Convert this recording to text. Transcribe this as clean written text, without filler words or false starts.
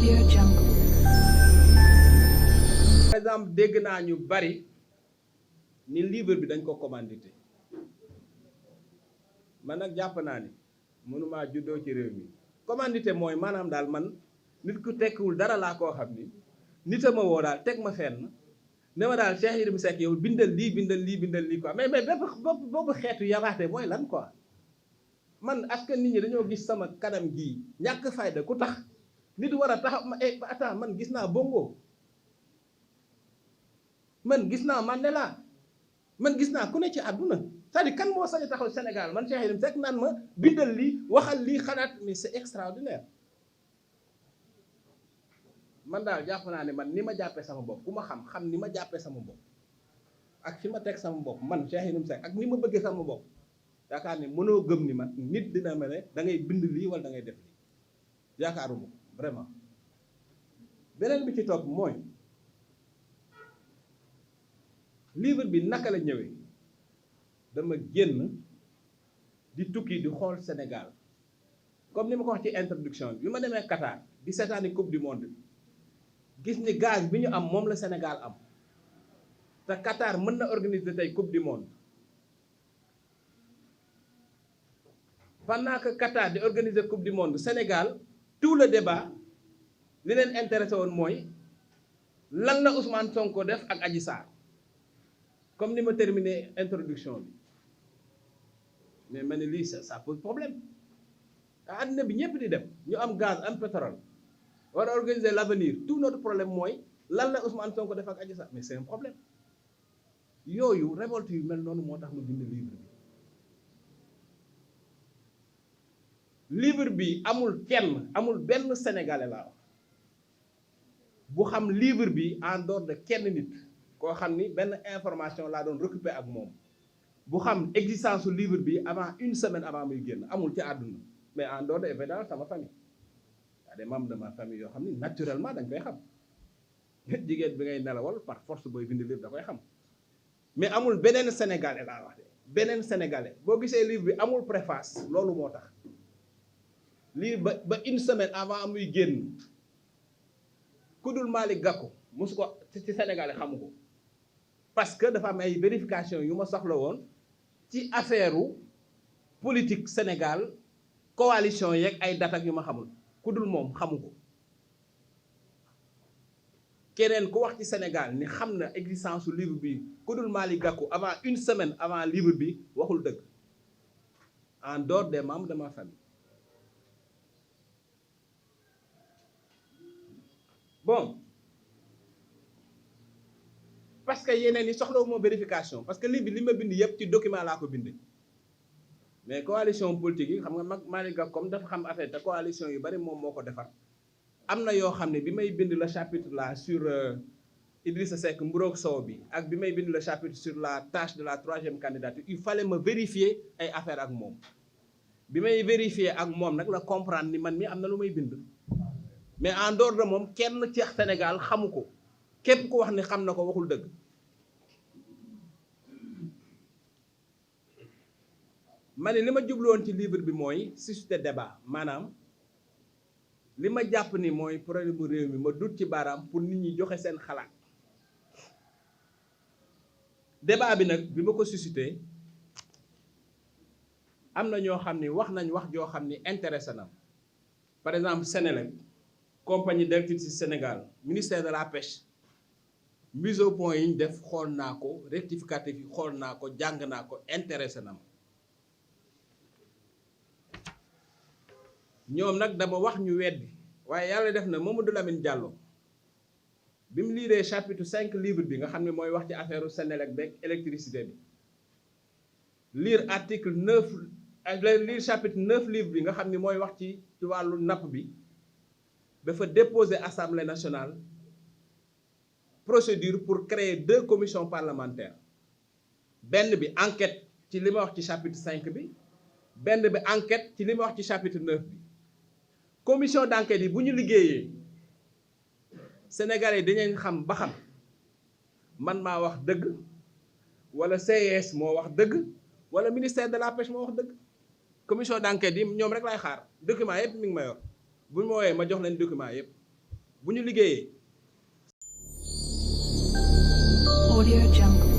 Audio Jungle. Par exemple dégg naa ñu bari ni livre bi dañ ko commandité man nag jàpp naa ni mënumaa juddoo ci réew mi commandité mooy maanaam daal man nit ku tekkiwul dara laa koo xam ni nit a ma woo daal teg ma fenn ne ma daal Cheikh Yérim Seck yow bindal lii quoi mais boobu xeetu yabaate mooy lan quoi man est-ce que nit ñi dañoo gis sama kanam gii ñàkk fayda ku tax nit war a taxaw ma attends man gis naa Bongo man gis naa Mandela man gis naa ku ne ci àdduna c'est-à-dire kan moo sañ a taxaw Sénégal man Cheikh Yérim Seck naan ma bindal lii waxal lii xalaat mais c'est extraordinaire man daal jàpp naa ne man ni ma jàppee sama bopp ku ma xam ni ma jàppee sama bopp ak fi ma teg sama bopp man Cheikh Yérim Seck ak ni ma bëggee sama bopp yaakaar ne mënoo gëm ni man nit dina ma ne da ngay bind lii wala da ngay def lii yaakaaruma ko vraiment beneen bi ci topp mooy livre bi naka la ñëwee dama génn di tukki di xool Sénégal comme ni ma ko wax ci introduction bi ma demee Qatar di seetaani coupe du monde gis ni gaz bi ñu am moom la Sénégal am te Qatar mën na organiser tey coupe du monde pendant que Qatar di organiser coupe du monde Sénégal tout le débat li leen intéressé woon mooy lan la Ousmane Sonko def ak Adji Sarr comme ni ma terminé introduction bi mais ma ne lii ça pose problème àddina bi ñëpp di dem ñu am gaz am pétrole war a organiser l'avenir tout notre problème mooy lan la Ousmane Sonko def ak Adji Sarr mais c'est un problème yooyu révolte yu mel noonu moo tax ma bind livre bi amul benn sénégalais laa wax bu xam livre bi en dehors de kenn nit koo xam ni benn information laa doon récupérer ak moom bu xam existence su livre bi avant une semaine avant muy génn amul ci àdduna mais en dehors de évidemment sama famille y a des membres de ma famille yoo xam ni naturellement dañ koy xam jigéen bi ngay nelawal par force booy bind livre da koy xam mais amul beneen sénégalais laa wax de beneen sénégalais boo gisee livre bi amul préface loolu moo tax lii ba une semaine avant muy génn ku dul Malick Gakou mosu ko ci sénégalais xamu ko parce que dafa am ay vérification yu ma soxla woon ci affaire politique Sénégal coalition yeeg ay date ak yu ma xamul ku dul moom xamu ko keneen ku wax ci Sénégal ni xam na existence su livre bi ku dul Malick Gakou avant une semaine avant livre bi waxul dëgg en dehors des membres de ma famille bon parce que yeneen yi soxlawu ma vérification parce que livre bi li ma bind yëpp ci document laa ko bindee mais coalition politique yi xam nga Malick Gakou comme dafa xam affaire te coalition yu bari moom moo ko defar am na yoo xam ne bi may bind le chapitre là sur Idrissa Seck mburoog sow bi ak bi may bind le chapitre sur la tâche de la troisième candidature il fallait me vérifier ay affaire ak moom bi may vérifier ak moom nag la comprendre ni man mi am na lu may bind mais en dehors de moom kenn ci Sénégal xamu ko képp ku wax ni xam na ko waxul dëgg ma ne li ma jubluwoon ci livre bi mooy susciter débat maanaam li ma jàpp ni mooy problème bu réew mi ma dut ci baaraam pour nit ñi joxe seen xalaat débat bi nag bi ma ko susciter am na ñoo xam ni wax nañ wax joo xam ni intéressé na par exemple Sénélec compagnie d'électricité Sénégal ministère de la pêche mise au point yi ñu def xool naa ko rectificatif yi xool naa ko jàng naa ko intéressé na ma ñoom nag dama wax ñu weddi waaye yàlla def na Mamadou Lamine Diallo bi mu liiree chapitre 5 livre bi nga xam ne mooy wax ci affaire Sénélec beeg électricité bi lire article 9 lire chapitre 9 livre bi nga xam ne mooy wax ci wàllu napp bi dafa déposer Assemblée nationale procédure pour créer 2 commissions parlementaires benn bi enquête ci li ma wax ci chapitre 5 bi benn bi enquête ci li ma wax ci chapitre 9 bi commission d'enquête yi bu ñu liggéeyee Sénégalais dañu xam ba xam man maa wax dëgg wala CES moo wax dëgg wala ministère de la pêche moo wax dëgg commission d'enquête yi ñoom rek laay xaar document yëpp mi ngi ma yor bu ñu ma woowee ma jox leen document yëpp bu ñu liggéeyee. Audio Jungle.